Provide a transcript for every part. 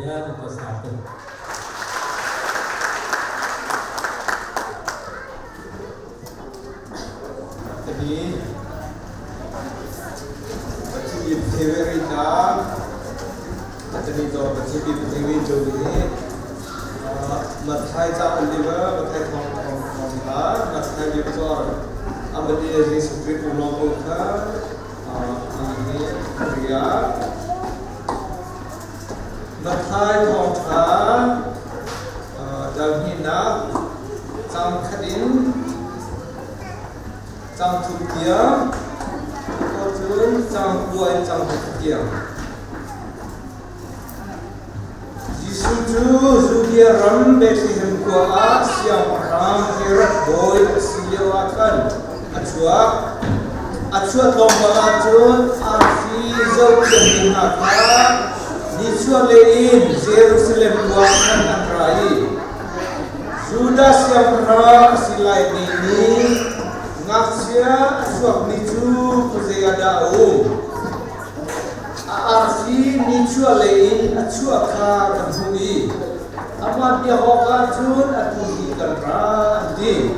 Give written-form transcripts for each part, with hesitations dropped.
Pathian ka sa tuk. Tani Pathian February ta atani to Pathian February jo ni Mathai ca Oliver Mathai thong thong thong kha Mathai Victor amani Jesu Christ unong ko kha ani Maria Matthai thawngṭha dal hnihnak cang khat in cang thum tiang, cun cang kua in cang khat tiang. Jesuh cu Judea ram Bethlehem khua ah siangpahrang Herod bawi a si lioah khan a chuak. A chuah tlawmpal ah cun arfi zohthiammi hna kha nichuahlei in Jerusalem khua khan an ra i Judah siangpahrang a si lai ni nih ngakchia a chuakmi cu khuazei ah dah a um? A arfi nichuahlei in a chuah kha kan hmuh i amah biak awkah cun atu hi kan ra, an ti.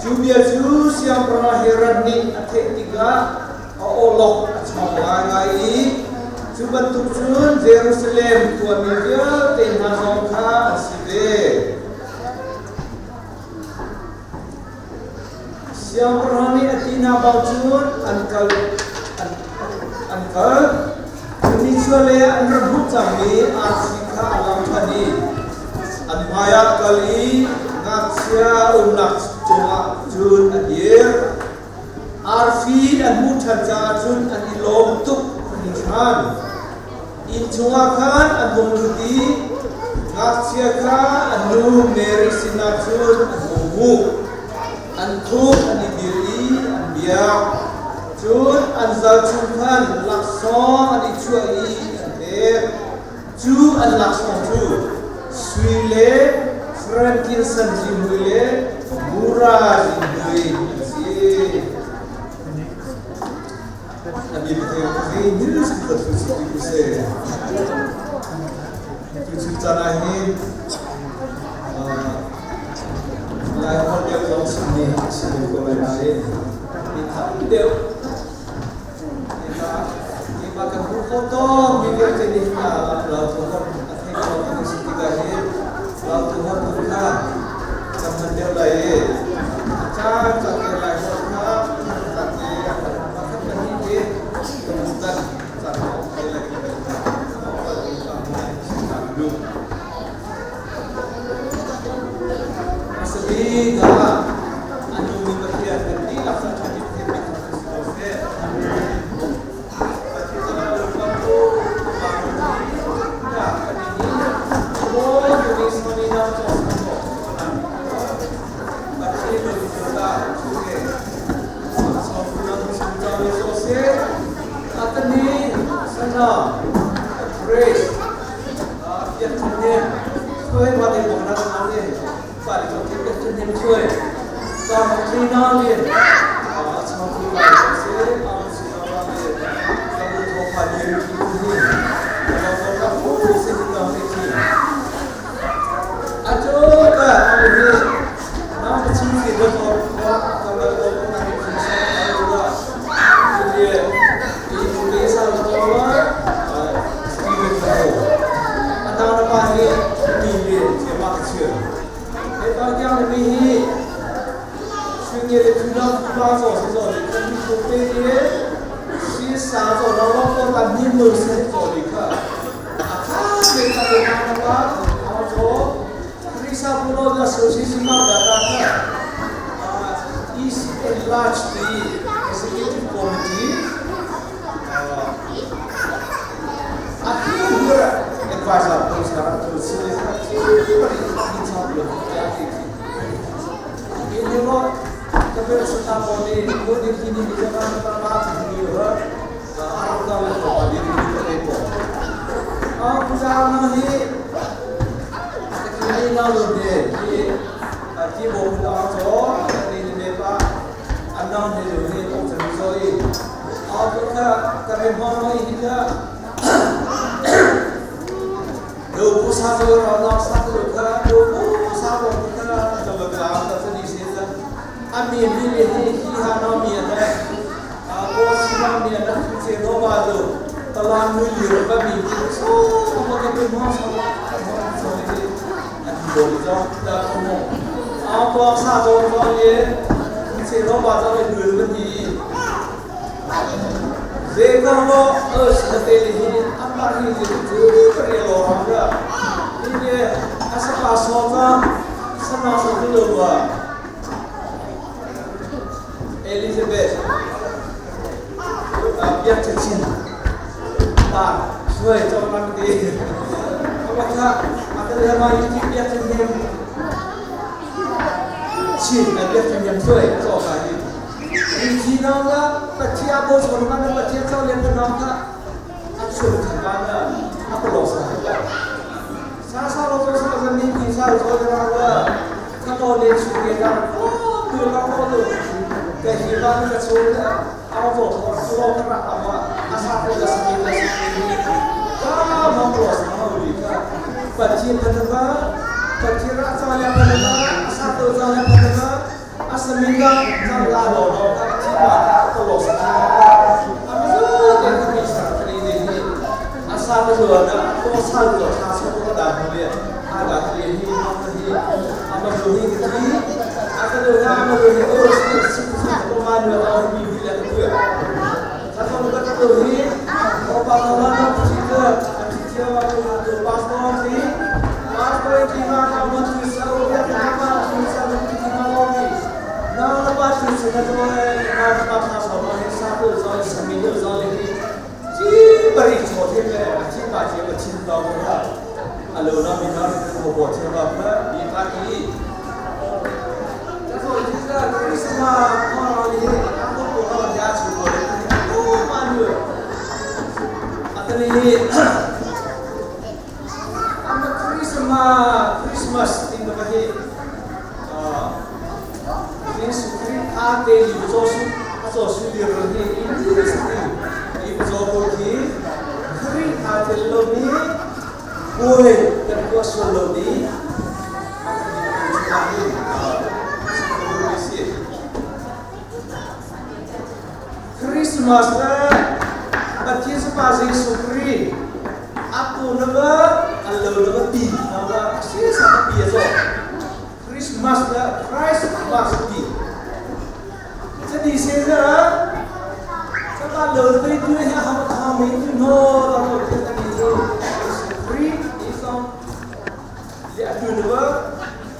Cu bia cu Siangpahrang Herod nih a theih tikah a awlok a chawng ngaingai i cu bantuk cun Jerusalem khuami vialte hna zong kha an si ve. Siangpahrang nih a ti hna bang cun an kal an kal. Nichuahlei ah an ra hmuh cangmi arfi kha a lang ṭhan i an hmaiah kal i ngakchia umnak cungah cun a dir. Arfi an hmuh ṭhan caah cun an i lawm tuk hringhran. Inn chungah khan an hung lut i ngakchia kha an nu Mary sinah cun an hung hmuh. An khuk an i bil i an biak. Cun an zal chung khan laksawng an i chuah i an pek. Cu an laksawng cu sui le frankincense zihmui le mura zihmui an si. Cucu ah hin Lai holh deuh zong chimmi a si deuh ko lai nain mi tam deuh keimah kan hmuh khawh tawk mi vialte nih Lautu holh a thei kho kan si tikah hin Lautu holh tu kha kan hman deuh lai i a caan caan te Lai holh kha so ra na sa ko kha ko sa ko kha ta ba ka ta sa ni se ta a mi mi le hi hi ha no mi na a ko si na mi na thu che no ba do ta la nu li ro ba mi so ko ka pe mo sa mo so ni a ti do zo ta ko mo a ko sa do ko ye 这老把这个女的问题，这个我20个岁的时候，阿爸你就这个的老行的，你呢阿是把嫂子，什么时候都吧，Elizabeth，啊，别吃亲，啊，所以做那个的，我看阿这个嘛，已经别吃亲，亲，别吃亲，所以做啥的。 ဒီနောင်ကပတိအဘောဆောမနပတိချောလည်းနောင်ကအဆုခကနာအပလောစာစာစာလောစာစာမင်းဒီစာဆောရတာကတော်လေးချူကေတာကိုတူလောတော့ကဲဟီဘာနကချိုးအော်ဘောဆောကရာအမအစာပေါ်စမင်းလကာမပလောစာဟူလီကပတိပနဘာပတိရာချာလပနဘာအစာတော်ချာလပနဘာ အစမင်ကဇာလာတော့တော့အချိပါတော့စတာအမဇိုတဲ့ကိစ္စကလေးနေအစာလို့နာတော့ဆောက်တော့သာဆောတော့တာဘူးလေအာဂါကလေးဟိမောဟိအမဇိုဟိကတိအကလို့နာအမဇိုဟိအိုစစစပမာနအော်ဘီဘီလက်ကွာသာဆောတော့ကတော့ဟိဘောပါတော့တော့ချိကအချိချာတော့ပါစတော့စီပါစတော့ဒီမှာအမသူဆောရတဲ့မှာသူဆောဒီမှာတော့ 那把就是那种那把他说嘛，啥都做，什么都做的，基本上昨天呢，基本上我听到过他，啊，楼上面那个我听到他，你看你，这说就是为什么我让你俺们不好家去过的，不满意，啊，这里，俺们 Christmas Christmas 听到没？啊。 Jesu Christ a te li zo su a zo su li ro ni in ti si i zo ko ki Christ a te lo ni koi kan ko so lo ni a ni Christmas na Pathian sa pa Jesu Christ aku na ba alo na ba ti na ba si sa pi zo Christmas na Christ mas ti 这里现在这个楼被对下他们他们就诺到了这个里头 Christ is on 两对的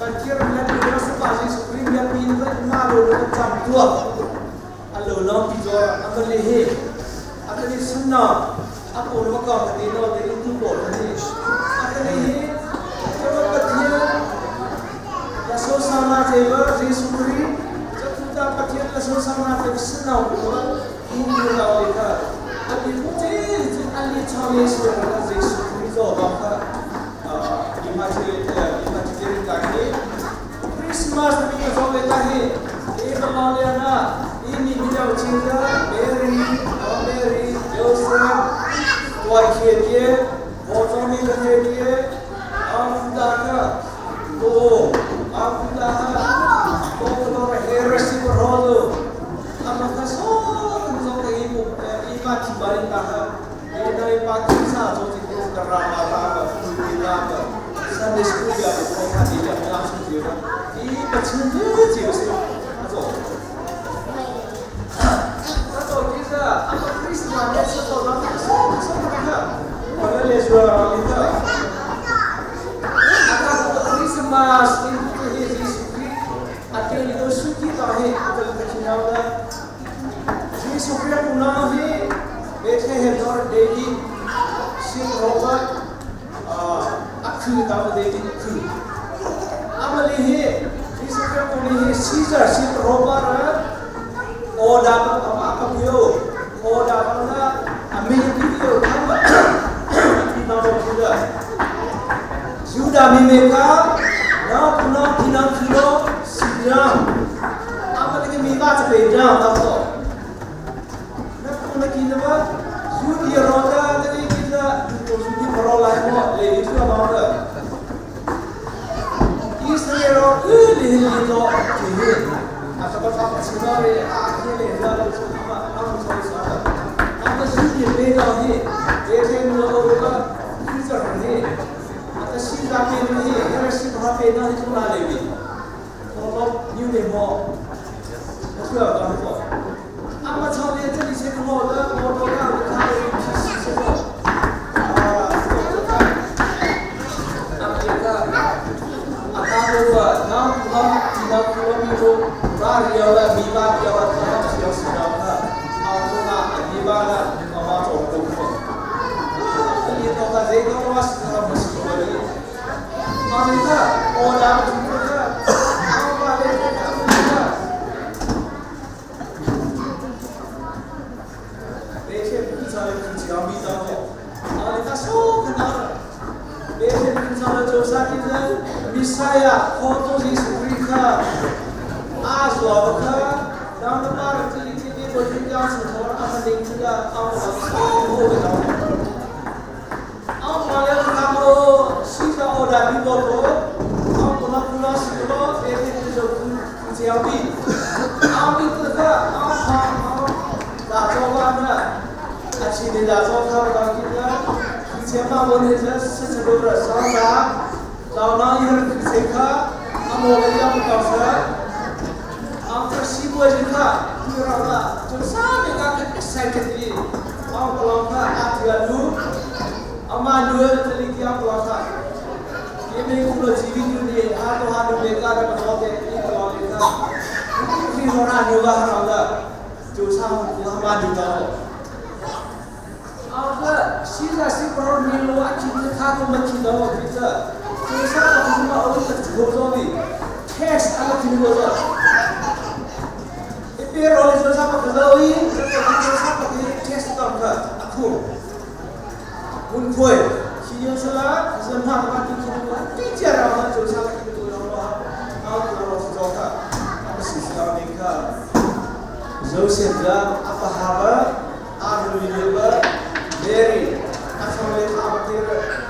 ปัจเจียมและดูว่าสปาซิสครีมยาปีนก็มาโลดจำตัวอัลโลน้องปีจออัลเลเฮอัลเลสุนนะอัลโอลมกาคดีโนเตอินตุโปนีอัลเลเฮจะว่าปัจเจียมละโซซามาเจวะเยซูคริสต์จะพูดตามปัจเจียมละโซซามาเจวะสุนนะอุปอินตุลาเลค่ะอัลเลพุเจอัลเลชาเลสุนนะเยซูคริสต์ก็บอกค่ะ di masjid kaki Christmas ni so le hi e ba le na ini mi jau chinga Mary Mary Joseph ตัวเขียนเยโอจอมีกันเยอัมดาค่ะโตอัมดาโตโตเฮรสิบรอลอามาคาโซโซเตอีอีมาทิบาริตาค่ะเอไดปาคิซาโซจิโกกรามาลาบฟูติลาบ Sunday school ya ko kha di ya ma su ji na i pa chin tu ji si a zo a zo ji sa a ma Christmas ya sa to na so so ka ko le le su ra ni ta a ka ko Christmas in tu he Jesu Christ a te ni to su ki ta he a ta ta chi na la Jesu Christ ku na hi Bethlehem nor David Sing Robert คือตามเดวิดคืออามาลีเฮที่สุดแล้วคนนี้ซีซ่าซีโรมาระโอดาบังอาคาบิโอโอดาบังนะอเมริกิโอทั้งที่นารกิละยูดามิเมกานาคุนาทินาคิโนสิยาอามาลีมีบาจะเป็นยาตาโตนักคุณกินว่ายูดีโรดาตะกี้กินละยูดีโรลายโมเลยูตัวมาเร Ni to ti hi a ka pa pa si na re a ke le na lo chu ma a mu so sa a ma si ni le do hi e the mu lo ka future hi a ta si za pe ni hi he si ba pe na hi chu la le bi ko lo new le mo 我需要当做。阿妈操的这里是个我的，我都让他去洗洗个。啊，阿这个阿他这个那那那那米罗拉里奥的米巴里奥的他们是要洗到的，阿说那米巴的阿妈做不过。你到他这个我是他们是做的，阿这个我拿不出个，阿妈的阿这个。Messiah, Koto Jesu Khrih a zuam kha nang na pa rak ti ti ti bo ti yang su thor a ma ding chu da a ma so ho be da a ma le ka mo si ka o da bi bo to a ko na ku na si ko e te te jo ku ku chiao bi a mi te ka a ha a da cho ba na a chi ni da cho kha ba ki na ki che ma bo ne ja si che bo ra sa da 老那一个谁看，阿莫来要不搞事，阿这西瓜就看，就让他就上面那个 excited 的，阿不老看阿这个路，阿妈路这里的阿不老看，因为苦了几个月的，阿都阿都没干那个好的，你不老的看，你说那牛吧好的，就上我妈就到。啊个现在是不少年了，阿今天他都没听到我这。就上个什么我都是做的，test 阿个听过的。一边罗就上个可以，就上个 test 到个阿库，滚亏，是有时啦，是嘛嘛就听过，对接了就上个听过了嘛，然后就罗是做个，他们是要那个，首先的阿巴哈巴，阿鲁伊巴，Mary，阿从来阿巴贴的。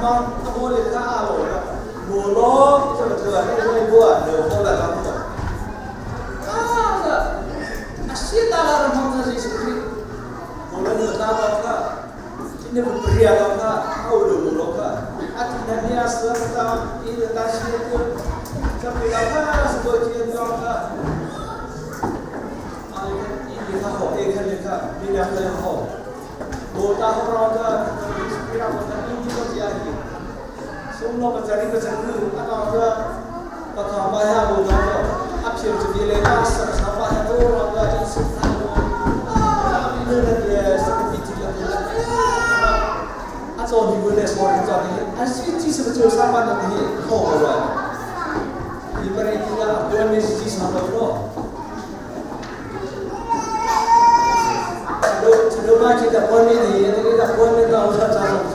Amang amo le ka alo la mo lo cho cho he lo bua no ko la ka mo ah asita la ram hong Jesu Christ mo la no ta ba ka ini pria ka ka au do mo lo ka at na nia sa ta i ta si ko sa pi la ka sa ko chi no ka ai i ka ho e ka le ka ni na ka ho bo ta ho ra ka inspira ko ta ni ko chi ai sung lo pa chari pa chari a ka ka pa ka pa ha bo ta ko a phir chu bi le ka sa sa pa ha to ra ka in su tha bo a mi le na ye sa pi chi la a cho ni bu le so ri cha ni a si chi sa chu sa pa na ni kho ko wa ni pa ri ti la a ni chi sa lo no 这嘛这个关键的，这个关键的，我说咋说去？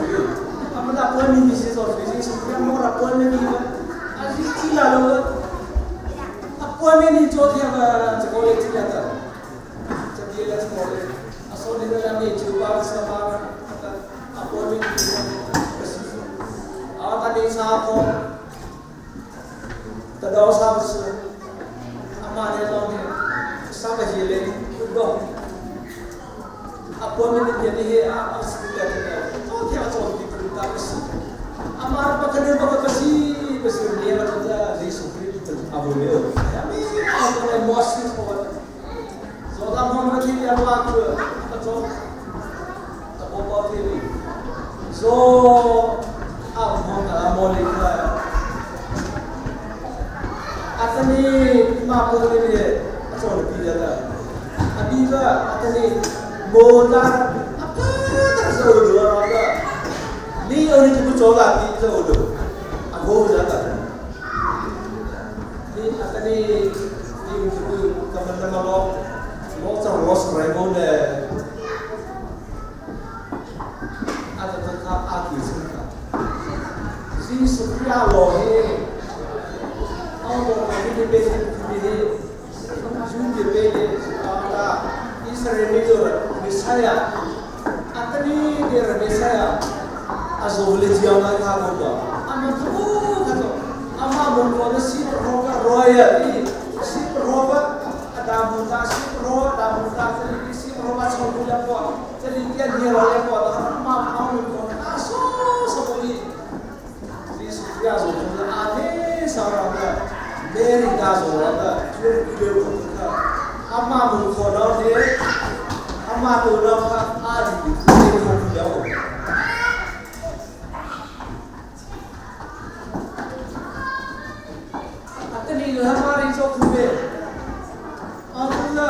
他们那关键的是说，最近是不要摸了关键的，啊是进来了，啊关键的昨天嘛，这个也进来的，这边来这个，啊说你那两年就把什么，啊关键的，啊他那啥好，得到啥不是，阿妈那老的，啥个系列不懂。Appointment ni he a school ya to thia cho ti pru ta si amar pa kane pa pa si pa si ni ma ta Jesu Christ abo le o ya mi a ko le mo si ko so ta mo ma ti ya wa ku pa cho ta ko pa ti ni so a mo ka mo le ka atani ma ko le ni a cho le pi ya ta abi ba atani mo ta apa ta so do ra ka ni o ni ku cho la ti so do a go ja ta ni atani ni ku ka man na lo lo cha ro sa rai mo ne a ta ta ka a ki sin ka si su kya lo he a mo ka ni be ni he ju ke be le a ta Israel ni do Messiah atani de Messiah azo le jiao na kha ko ba ama thu kha to ama mon ko na si pro ka roya i si pro ba adam mun ta si pro adam mun ta se li si pro ba chon ku la ko se li tian ni ro le ko ta ma ma mun ko na so so ko ni si su ya zo ko na a ne sa ra ga meri da zo ra ga chu ku le ko ka ama mun ko no ne ama tu no ka a di ni ko ku ya o atani la mari cho ku be a tu la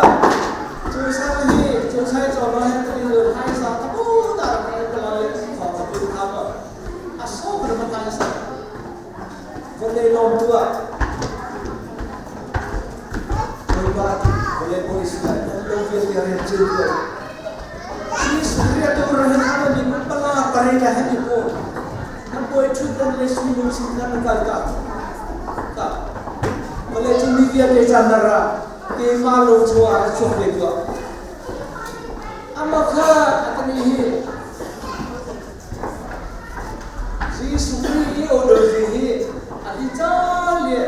chu sa ni chu sai cho no he ni lu hai sa ta bu da ka ka la le ko ta bu ka ba a so ko ma ta sa ko le lom tu a ko ba ko le ko is la ko lo ke ya re chu tu si su ri to ro he ha ni pa la pa re la he ni ko na poi chu ta le su lu sin na ka ka ka ko le chu ni via le chan na ra te ma lo chu a chu le tu ama kha atani hi Jesu Christ o do ji hi ati cha le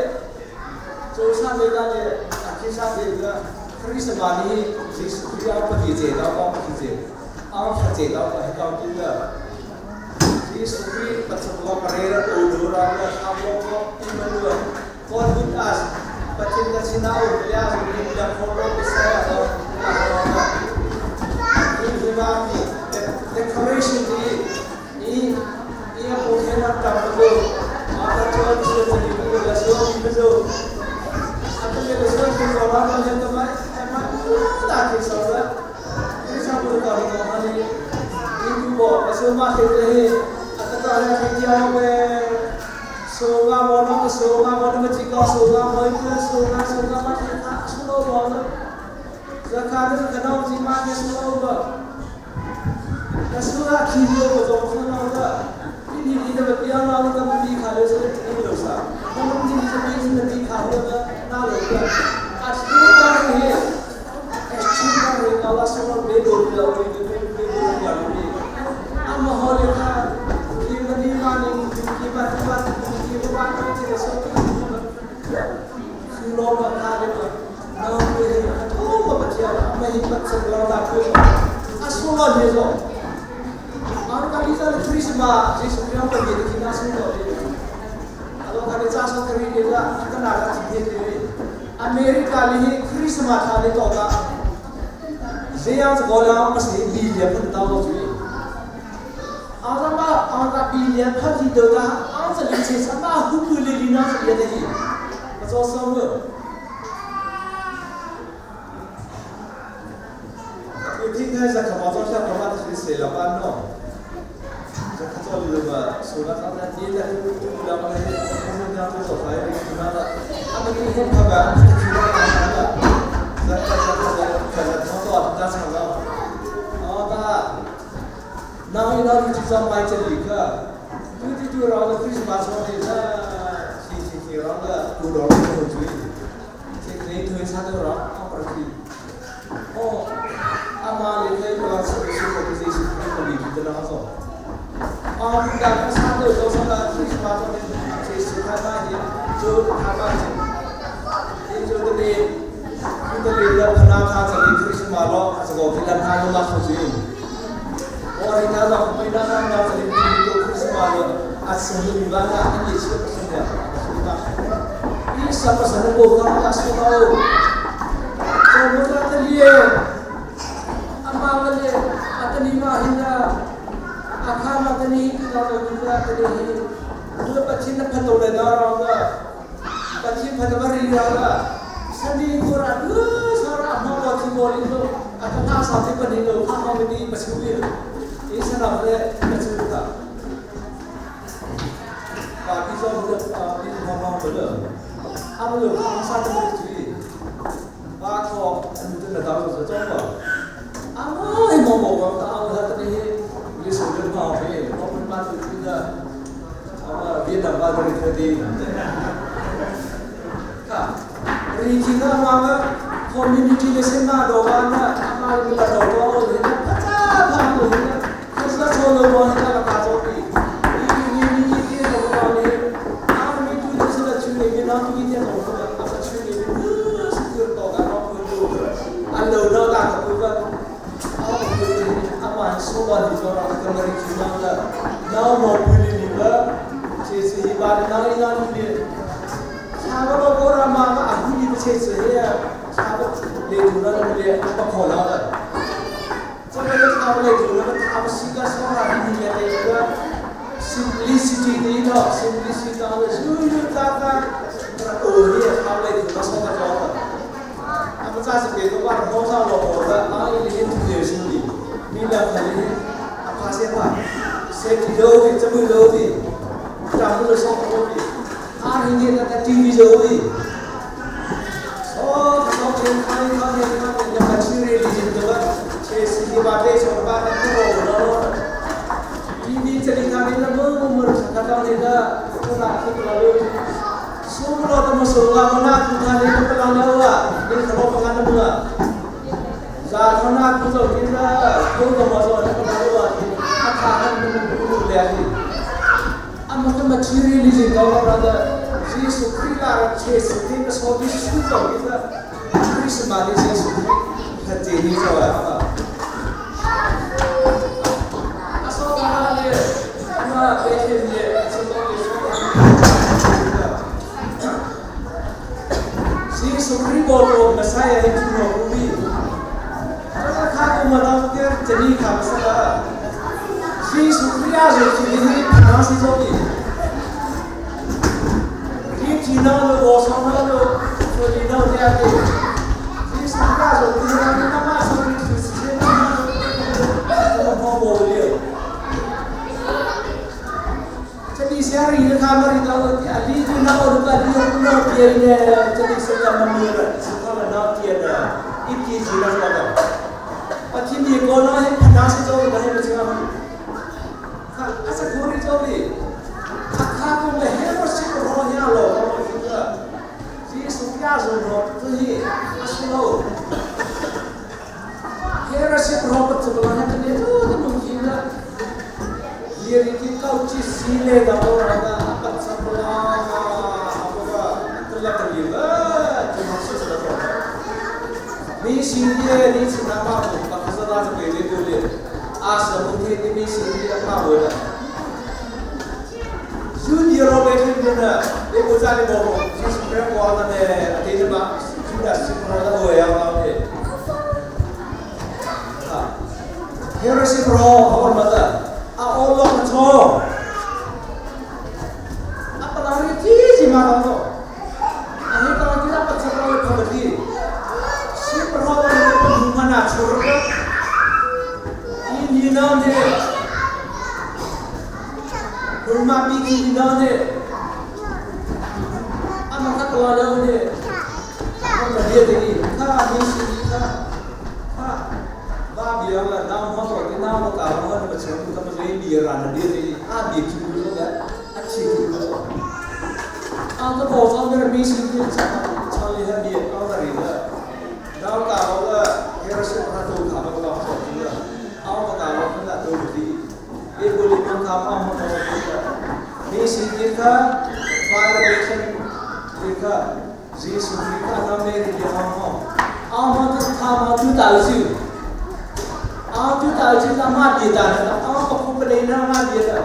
cho sa le ga le akhi sa le ga Christ ma ni Jesu Christ a pa ti je da pa ti je a kha je da pa ka ti la Jesu Christ pa chu ko pa re ra o do ra la sa mo ko Emmanuel God with us Pachin ka sinaw ya su ni ya ko ro sa ya lo decoration ni i i a po the na ta ko a ta cho chi chi ni ko la so ni ko a ta le so ni ko ra ma le ta ma ma ta ki so la ni sa ko ta ko ma ni ni ku bo so ma ke te he a ta ta la ke ya we so nga mo no so nga mo no chi ko so nga mo ni so nga so nga ma ke ta so lo bo no za ka ne ka no ji ma ne so lo bo na so la ki yo ko zo ko no da ni ni ni da pya la da ni kha le so ni lo sa na mo ji ni ni ni ni kha lo da na lo da a su ka ni he su ka ni Allah so no be do lo ni be be do ya ni amma ho le kha ni ma ni ma ni Sung lo ni zo. Ang kali sa Christmas, Jesu Christ ang pagkita kina sung lo ni. Alo kani cha so kari ni la kana ka thi ni. America li Christmas tha ni to ka. 这样子过了，不是比年碰到了注意。啊，那么啊，那比年碰的到个，啊，这里其实嘛，虎不里里那是别的去，不做什么。听开始看嘛，做下看嘛，就是谁老板喏。这他做的嘛，说那他在你在不了嘛，他们讲做做菜的，那个他们今天他们去了那个，在在在在在他做他唱了，哦他，那一那就做买这里个，就就就让个最起码说的那，是是是让个古老的口嘴，这可以推啥都让啊不是，哦，阿妈你可以把这个是我们这是可以的那种。啊，那个啥都都说了，最起码说的这是他妈的，就他妈的，你就这里，就这里的他那他这里最起码了，这个给他他都拉出去。我给他说，没那那那这里就最起码了，啊，什么地方啊，你去不是的，是吧？你什么什么国家啊，说到，这我在这里，阿妈们的，阿这里嘛，现在。阿卡ma tani hi tu na tu na tani hi tu pachin na phato le na ra ga pachin phat ba ri ra ga sani ko ra du sa ra ma ba thi bo li lo a ta na sa ti pa ni lo kha ma ni pa chu li i sa na le pa chu ka ba pi zo bu a pi ma ma ba le a ma lo kha sa ta ma chu li ba ko an tu na da zo zo ba a ma he mo mo ba ta a ta ni hi 你手就不好飞，我们班都去的，啊，别等班都是的。看，你听他妈妈，community 的先那多嘛，那阿妈你把多多，你那啪嚓啪嚓，可是他错了嘛，那个大作弊，你你你你你怎么搞的？阿咪就就是在群里面，然后一天总是阿在群里面，是个搞的，然后就阿楼那大个部分。阿曼苏巴di orang kemari cuma la nau mau beli lima cece ibarat nau ina ni sahabat orang mama aku ni cece ya sahabat le tu na le apa kola la 这个他们来做那个他们是个说话的那个 simplicity 的一个 simplicity 的，就就大家哦，你他们来做那说的做的，他们暂时别个话，好上老婆的，啊，一天就有心理，你两个人啊，发现话，谁提楼的，怎么楼的，咱们都说不的，啊，人家那个 TV 楼的，哦，昨天看看看看那个materialism 的吧，这是一把这什么把那个了，TV 这里看那么么看到那个，我拿去了，苏不老的么说啊，我拿去看那个不老了啊，你看我不看那么。 za thona ku zo ki za ku ko mo zo na ko lo a kha han mu mu le ni amma ka materialism ka ra da Jesu Christ la che su ti na so bi su zo ki za Christmas ni Jesu ka te ni zo a a so ka ha le ma be he ni so lo ni so Jesu Christ bo ko Messiah he tu no ku bi 他我们当天这里看是个，耶稣基督是基督的，他是做的。你听到的我说那个，说你那这样的，耶稣基督是基督，他妈说的就是这样，怎么跑不了？这里下雨的他们里头，啊，你就那我的个，你那边呢，这里是个么么的，是他们那边的，一天起来说的。 Pathin ni ko na he phana si zo ba he ching kha asa khori zo ni kha ko me he ro si ko ro ya lo ro ki ga ji su kya zo ro tu hi asu lo he ro si ro pa chu ba na ne tu tu mu ki na ye ri ki kau chi si le da ro ra da pat sa la apa ga tu la ka li ba tu ma su sa da 你心里你是那把不把可是那是对的对。le asa mu the ti mi si ti a pha bo da Junior Robert na e ko za le bo Jesus Christ ko na ne ate na ba Judas si ko na bo ya ma ke ha Heresy pro ha ma ta a all long cho a pa la ri ti ji ma to a he ta ti la pa cha pro le kha ti si pro ba ne pa mu ma na chur ka i ni na ne Kurma pi ki ni na ne ama ka to la ne ama ka dia ti kha mi si ni kha kha ba bia la na mo to ti na mo ka mo na ba chu ka ma le bi ra na dia ti a bi ki bu lo la a chi ki bu lo a ka bo so ne mi si ni cha cha le ha bi a la ri la na ka lo la he ra si ka to ka ba ka so ti la a ka ka lo na to ti e bo li ka ma mo to ti la mi si ti kha violation ti kha Jesuh Khrih kha na Mary bia hong hong a ma tu tha ma tu ta lu a tu ta lu na ma di ta na a pa phu pa le na ma di ta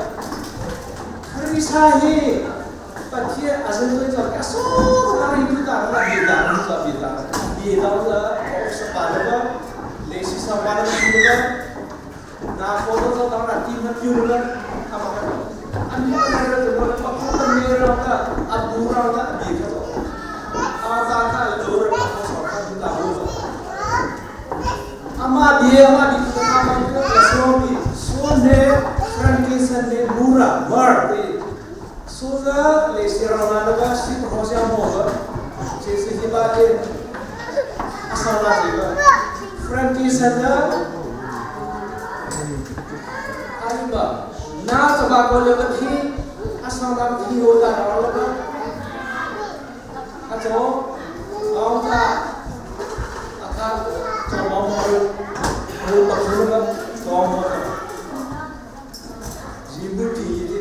Khrisa hi Pathian a zan tu cho ka so ka ri tu ta na bi ta na sa bi ta bi ta la ko sa pa la ba le si sa pa la si la na ko to ta na ti na piu la ama ka an ma na ra to pa phu pa me ra ka a bu ra ka bi ka to a ta ka lo ra ko sa ka tu ta ho so ama bi ama bi ka ma ka so bi so ne frankincense ne mura myrrh ti so la le si ra na ba si ko sia mo ba si si hi ba le asa la si ba frankincense na ai ba na cha ba ko le ba thi asa la thi ho ta ra la ba a cho ao ta a kha cho mo mo ru ru pa khu ba to mo ta ji bu ti ti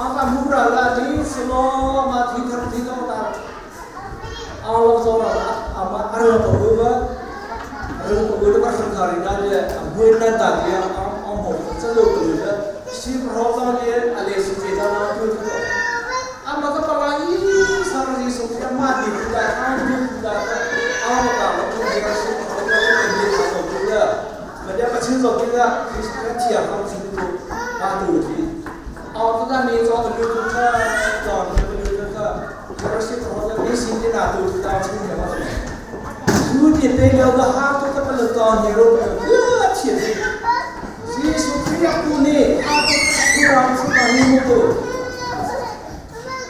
a ta mu ra la ni slo ma thi thar thi to ta a lo zo ra a ma a ro ko bu ba ro ko bu ba khar khari na le a bu na ta ti a a mo cha lo ko le si ro za le a le si che ta na tu tu a ma ka pa la i sa ra ji so ya ma di ta a du ta a ma ka lo ku ji ra si ko lo ko ni ta so ku ya ma dia pa chin zo ki la ki ka chi a ka chi tu ma tu ti a ta ta ni zo ta lu tu ka zo ta lu tu ka ra si ko la ni sin ti na tu ta chi ni ma tu ti te le ga ha tu ta pa lo ta ni ro pa chi ti Jesu Christ tu ni a tu tu ra su ta ni mu tu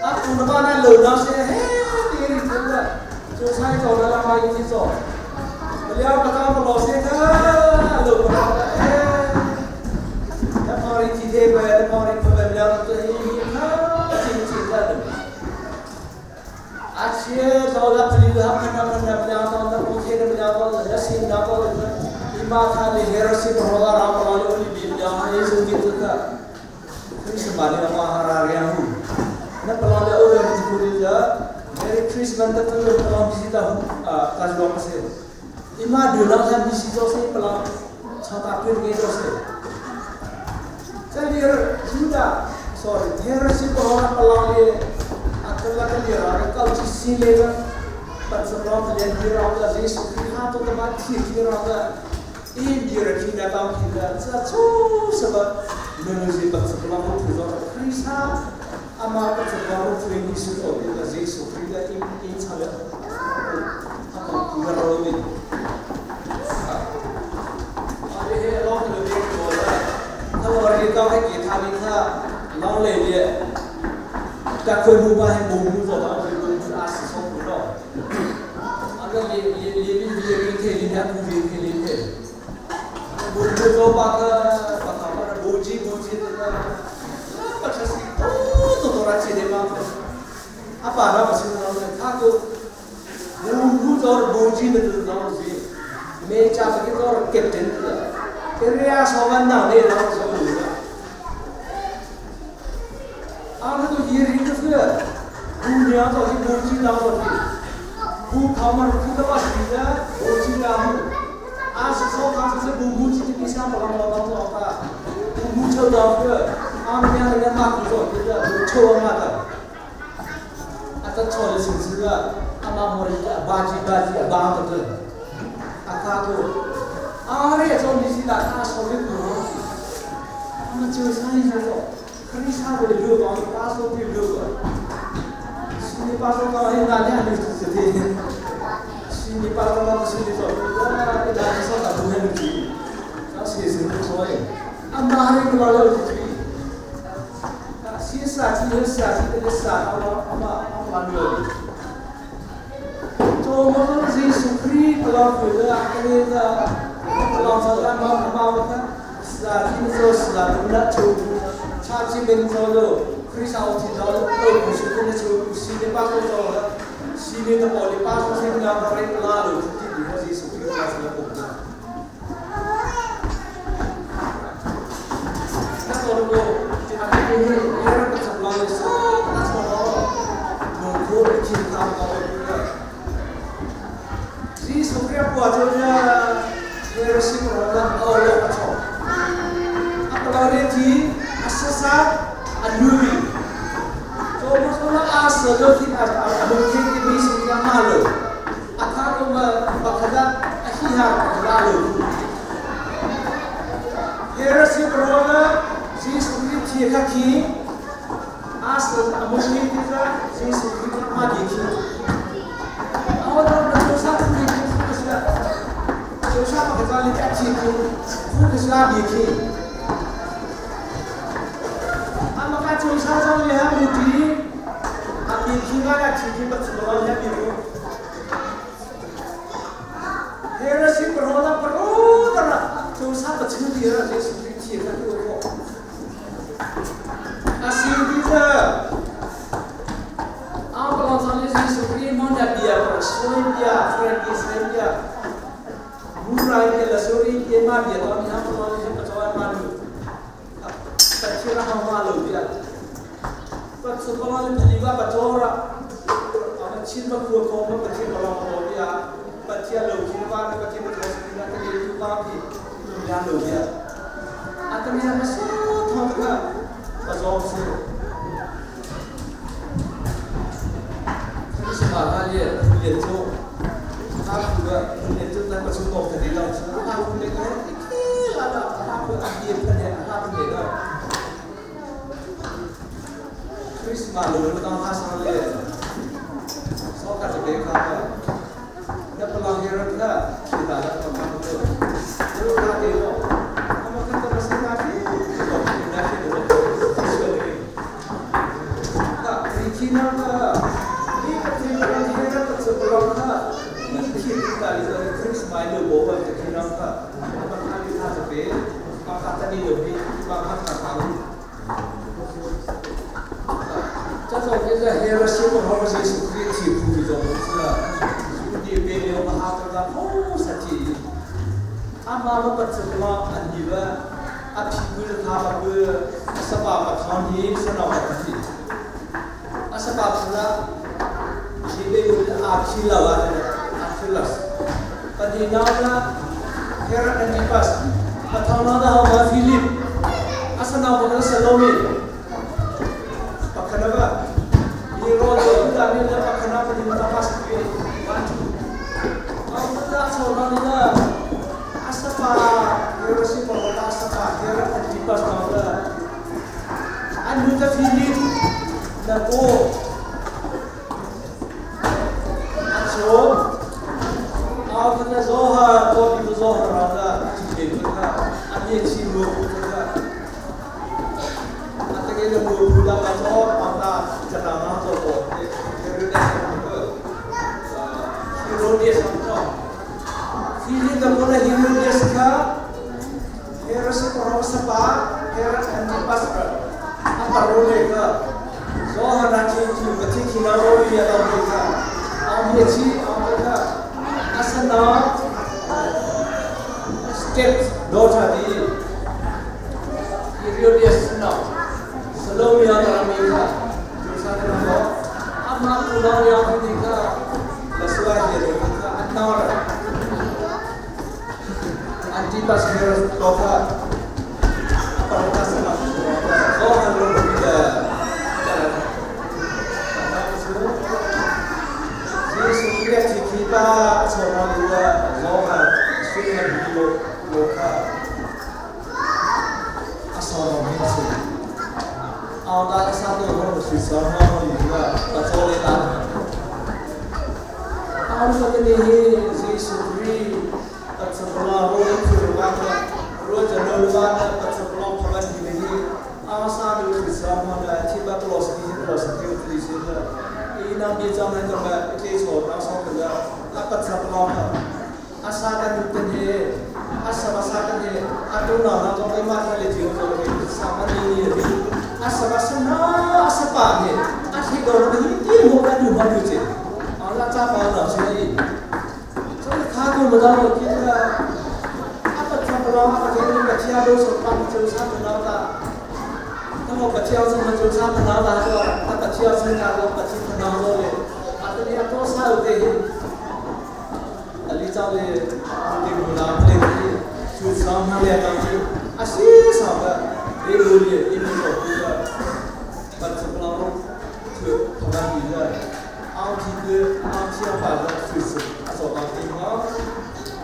a tu na ba na lo na se he ti ri tu la chu sai zo na la ma yi chi zo 了个当不老些个，路不老哎，那毛里几天过来，那毛里不来了，这一看真真的。而且到了这里，他们那们那不了到那不贴的不了到那新那到那，你妈他的黑了西不好了，然后老有你比不了，还是你这个，你是把你的妈哈拉两户，那不老的欧阳子不的，Merry Christmas 的这个不老必须到啊，大家老师。ima dulang sa bisi zo se pala chata pir ge zo se chalir juda sorry ther si ko ra pala le akalla ka le ra ka chi si le ga pat sa ro le ni ra ga jesu ki ha to ta ba thi ki ra ga e bi ra ki na ta ki ga cha chu sa ba no no ji pat sa pala mo thu zo krisa ama pat sa pala mo thu ni su to ga jesu kri ga in in cha le ha ko ga ro ni ta khơi mu ba hay bù mu rồi đó thì bù a sử dụng của nó anh cái li li li li li li thế li nhá bù li thế li thế bù mu rồi ba cái ba cái ba bù chi bù chi đó ba cái gì to to to ra chỉ để mà à bà nó mà xin nó thà cứ bù mu rồi bù chi được nó gì mẹ cha cái đó kẹp đến rồi cái ria so văn nào đây nó số đủ rồi啊，那个也是个是，姑娘到底母鸡当到底，不靠嘛，不的话是的，母鸡当，啊是说他是母母鸡的，你想不让我当做吧？我抽到个，俺们两个人马不做，就是我抽我妈的，啊，这抽的是这个，阿妈莫的吧唧吧唧吧不对，啊他就，啊嘞，做你是哪他说的不好，他们就上一下说，可你上个六帮，八说对六个，心里八说到那两个是的，心里八说到心里说，那那你说咋不能去？那谁是不说的？啊妈的，个老老子去。西沙去，沙去，那个沙，阿妈阿妈阿妈女儿。做么子是苏克里布拉夫的，阿个的，布拉夫的妈妈妈的，沙去做沙，那就差几分钟了。克里沙我听到了，二不是跟着就西的巴多走了，西的的保利巴多现在他们拉了，这地方是苏克里布拉夫的。那说的不，阿个是。Antipas Herod to kha partas na Johan lo bi da Jesuh Christ thi thi pa choma li da Johan sun na bi lo lo kha a sawm hi si. Aw ta sa to ho si sa ho yi la ta cho le ta. Aw sa te ni hi Jesuh Christ patsa ro le chu wa ka ro cha no wa na patsa lo phaban hi hi aw sa du si sa mo na thi ba plos ni hi plos ti ti si la i na bi chang na ka ma ke cho na so ka la a patsa lo ka asa kan ten he asa basa kan he atu na na to kai ma thale jiu to ke sa ma ni ni ri asa basa na asa pa he a thi do na hi ti ho ka du ma du che ala cha pa na se ni so kha ko ma da ki la apa cha pa la apa ke ni ba chia do so pa chu sa na ta ta mo pa chia so ma chu sa na ta to ta pa chia so na lo pa chi na lo le a te ni a to sa te hi ali chao le ti mu na le hi chu sa na le ta chi a si sa ba e lu le i mu so ku ba pa chu la ro chu pa ni la ao ti ke ao chi ao ba la chu su a so ba ti ma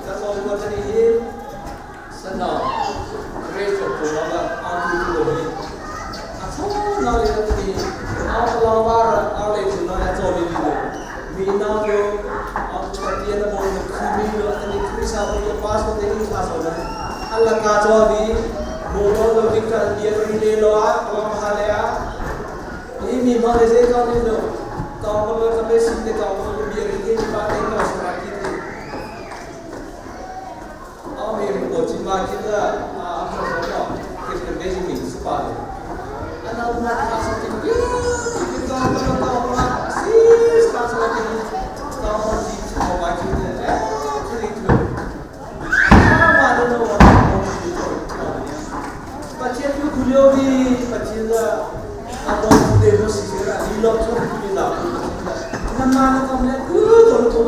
ta so ko ta ni hi sa na re so ko la ba ao ti ku lo ni a so na le ta ni ao la ba ra ao le chu na la zo ni ni mi na yo ao ta ti na bo ni khu mi lo ta ni khri sa bo yo pa so te ni sa so na alla ka cho vi mo lo lo vi ka dia ri le lo a lo ma le a ni mi ma le se ka ni lo ka ko lo ka be si te ka ko lo bi ri ke pa te ka sa ra ki te ao mi ri ko chi ma ki la a a so so no ke ke be ji mi su pa le ana na ka sa te ki ki ka ko lo ka ko la si sa sa la ke ka ko ji ko ma ki te e ki ri tu ma no no Pathian cu khulio hi Pathian la a dong te mo si se ra li lo chu ni la na ma na kam le ku to to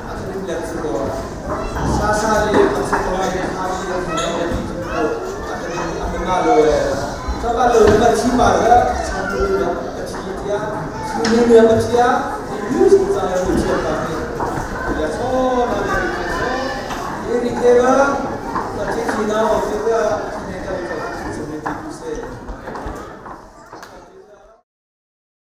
a thrim le chu ko sa sa le pa chu ko le ha li le ni le ni chu ko a thrim a ma lo le sa ba lo ba chi pa la cha tu la pa chi tia chu ne ne pa chia ni yu su cha le chi pa ni ya so na le ri ke so ye ri ke ba pa chi chi na o chi ka